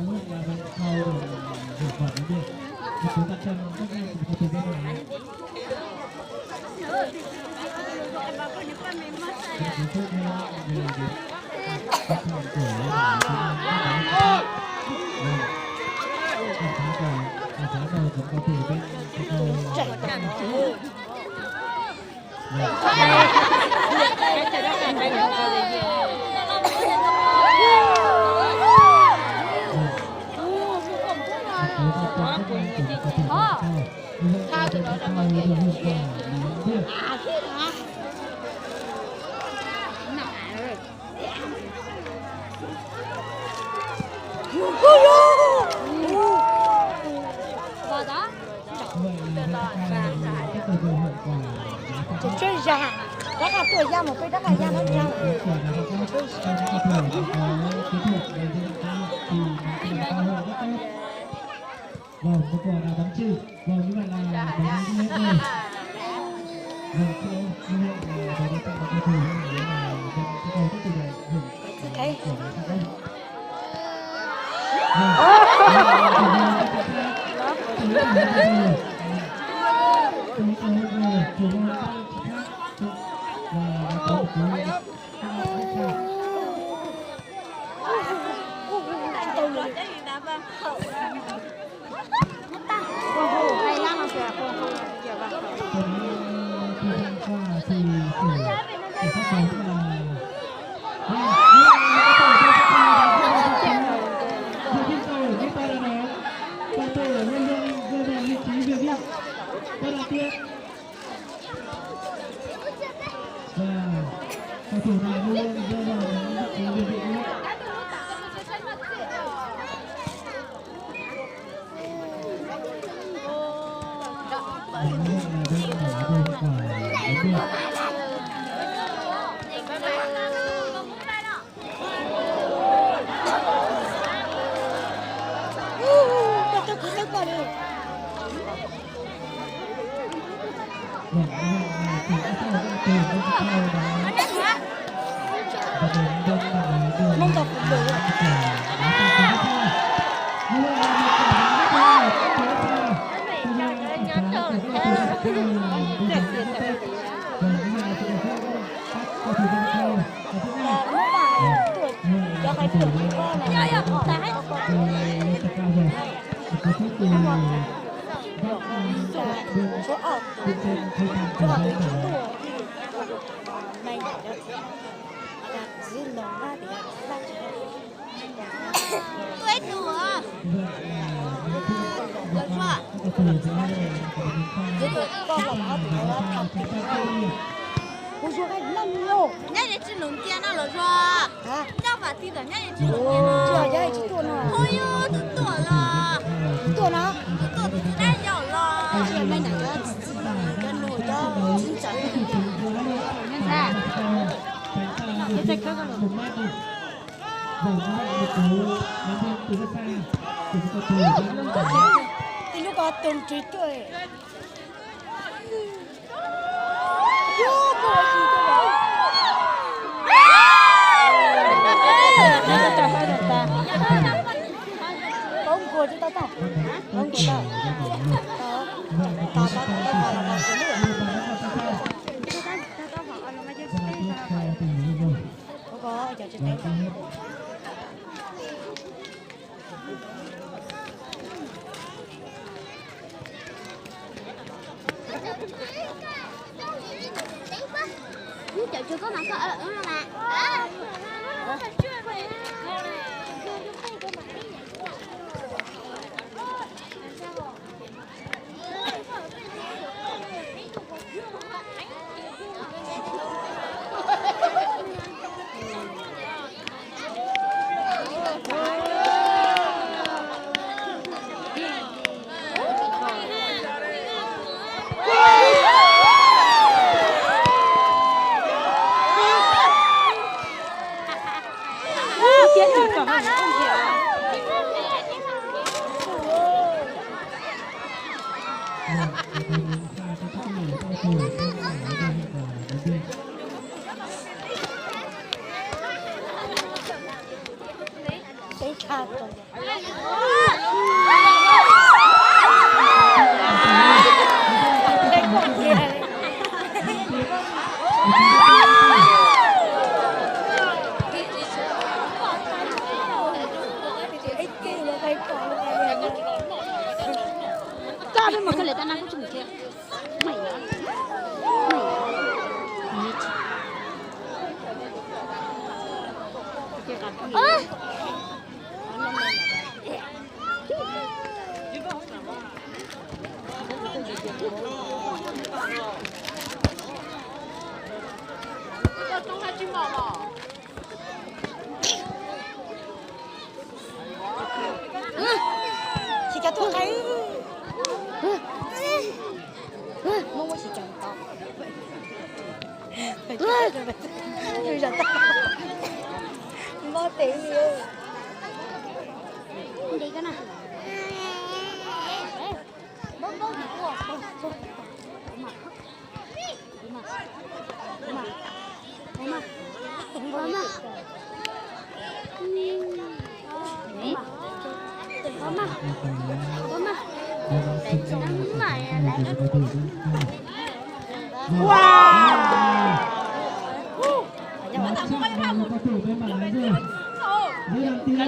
Ua ntej ntawd, thov ua ntej ntawd, thov ua ntej ntawd. Ces tsawg yam, rab qab tuaj yam mus peb rab qab yam no. Vâng, một quả là bóng chữ. Vâng, như vậy là bóng đi hết rồi. Vâng, chữ, như vậy là bóng đi chặn vào cầu thủ. Như vậy là vâng, cái cầu tiếp tục là hưởng, ờ, của đội Sài Gòn. Vâng, như vậy là thủ môn Đinh Trọng Khang. Thủ môn Đinh Trọng Khang. Thủ môn Đinh Trọng Khang. Và đã có một cú, ờ, Và cầu thủ này luôn luôn rơi vào những vị trí việt vị nhất. Và như vậy là bên phải là bên phải là bên được. Hlo, hlo. Hlo, yog tsis tuaj no. Tus tuaj los. Tus tuaj no. Tus tuaj tus dab yaum los. Tsis yog me ntawm cov txiv txiv no, cov nus cov txiv ntxawm. Tus lub ko tus ntsis tuaj. Tsis cov tuaj qe. Muab muab tsis cov tau. Mob tes li.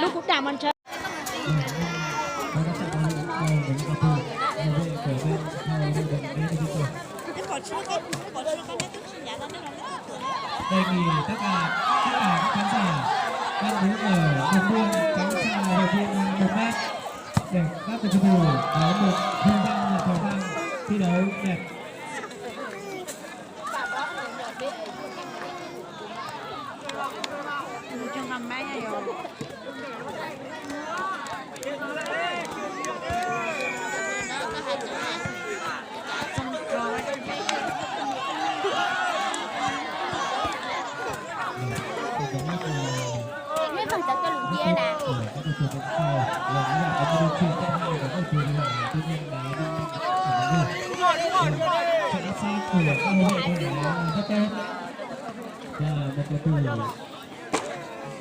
Lub kuv dam mas ntshe. Đề nghị tất cả, tất cả các khán giả đang đứng ở đồng biên tránh xa về phía một mét để các cầu thủ có một không gian, một thời gian thi đấu đẹp. Và một cầu thủ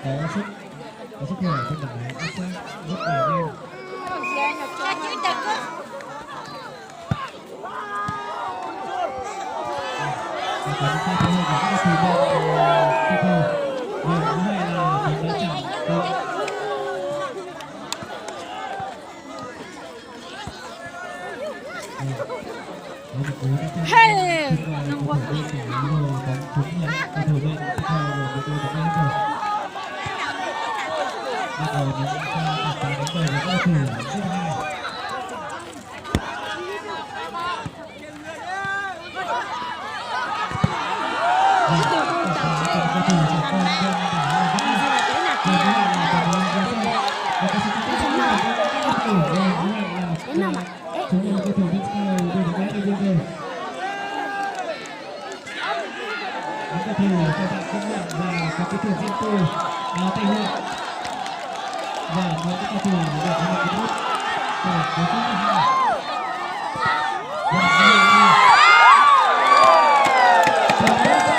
có sức, có sức khỏe trên bảng áp sát rất là nhanh. Và có những pha phối hợp của các cầu thủ bên, ờ, tiếp theo. Và cũng may là bóng đã chạm vào. Hey, nông quân. Các thầy trao tặng công nhận và có ký cựu riêng tư, à, Tây Nguyên. Và một cái cầu thủ được thành lập một. Và có ký cựu hai. Và có ký cựu hai. Và tiếp theo là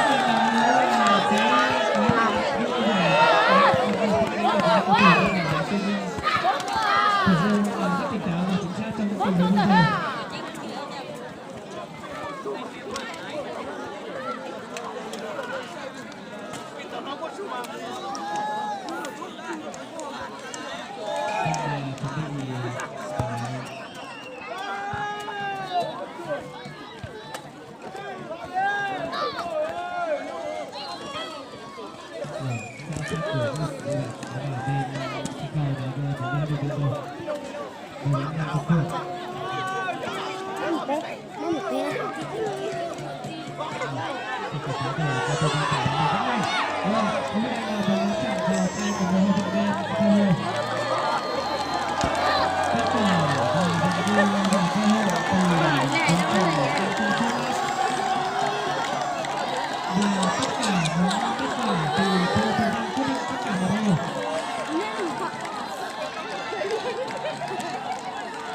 cái, cái, cái, cái, cái, cái, cái, cái, cái, cái, Thủ Dầu, à, rất tỉnh táo và chính xác trong những tình huống như thế.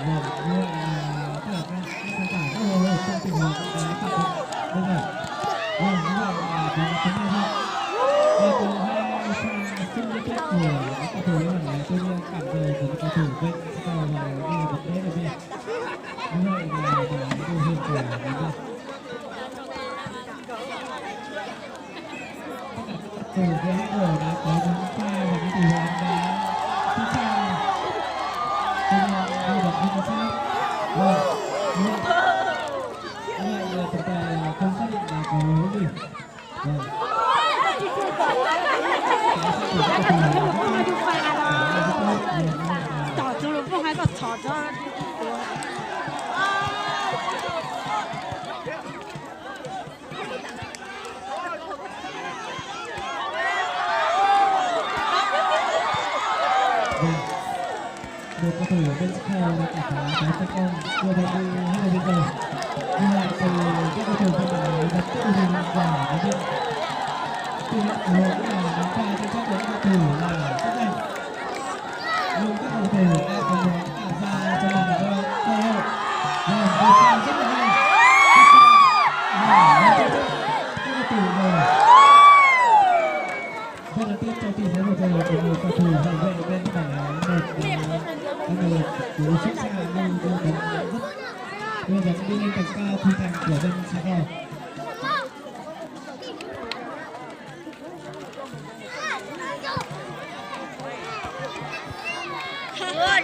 Vâng, như vậy là tất cả các, các khán giả rất hồi hộp trong tình huống, à, các bạn, đúng không? Vâng, như vậy là bóng đã cấm ra sân. Và có hai pha sút liên tiếp của các cầu thủ, như vậy là tôi cảm thấy của các cầu thủ bên Sài Gòn là đi một đĩa rồi. Như vậy là giải đấu huyền của mình đây. Thủ Dầu Hector đã có những pha và những tình huống đã sẵn sàng. Công nhận đây là không có sót. Vâng, đúng rồi. Như vậy là trọng tài không xác định là có lỗi gì. Vâng. Có sự kiểm soát của thủ Dầu Hector. Vâng, như vậy là Vâng. Một cầu thủ bên Sài Gòn đã cản phá tấn công của đội hình huấn luyện viên rồi. Như vậy thì các cầu thủ bên này lập tức đi ra khỏi đây. Tuy nhiên, ủng hộ cũng là nắm tay cho các cầu thủ là rất nhanh. Nhưng các cầu thủ đã có muốn tạo ra cho mình một cơ hội. Và một pha rất là hay. Và một pha rất là hay. Rất là tuyệt vời. Rất đáng tiếc trong tình huống vừa rồi của một cầu thủ hậu vệ bên phải áo một đã, đã một cú sút xa, nhưng bóng rất may mắn đi lên tầm cao khung thành của bên Sài Gòn.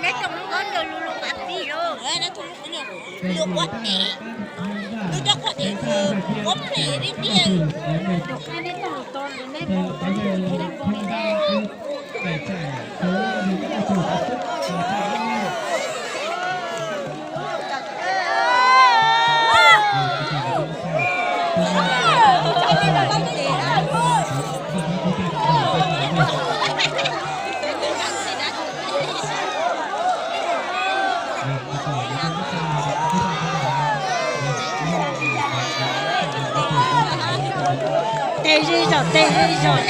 Neb cov lub qhov ncauj lus lus qab pis lawm. Neb cov lub qhov ncauj lus quav phem, lub cov quav phem, quav phem li tiag. Tes ze zog, tes ze zog.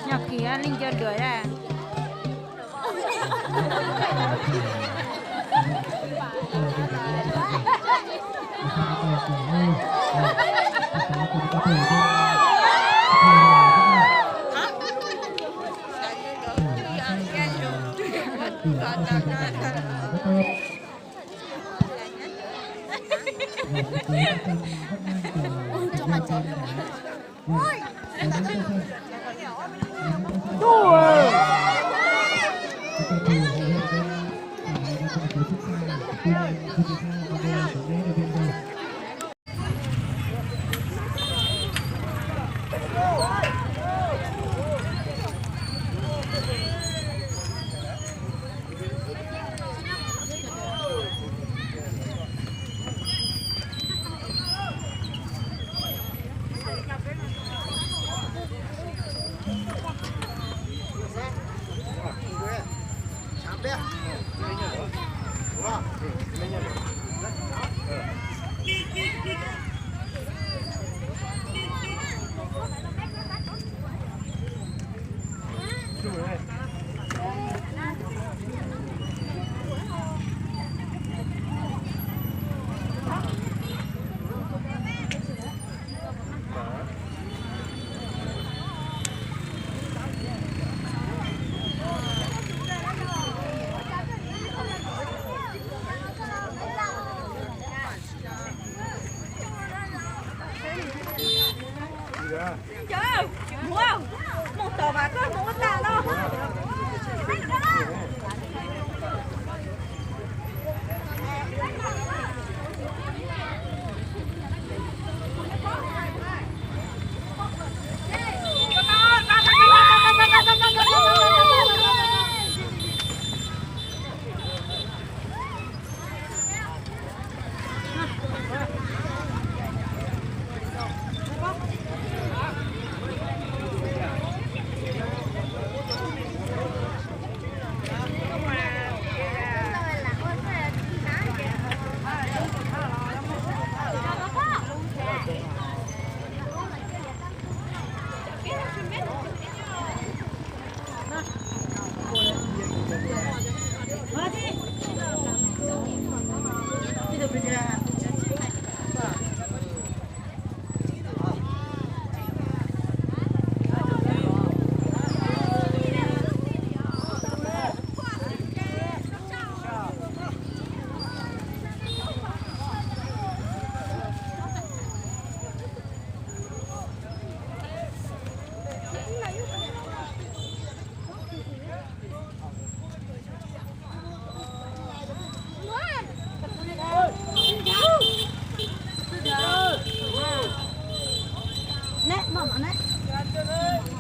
Nyob kiag li nco luag. Mom on it.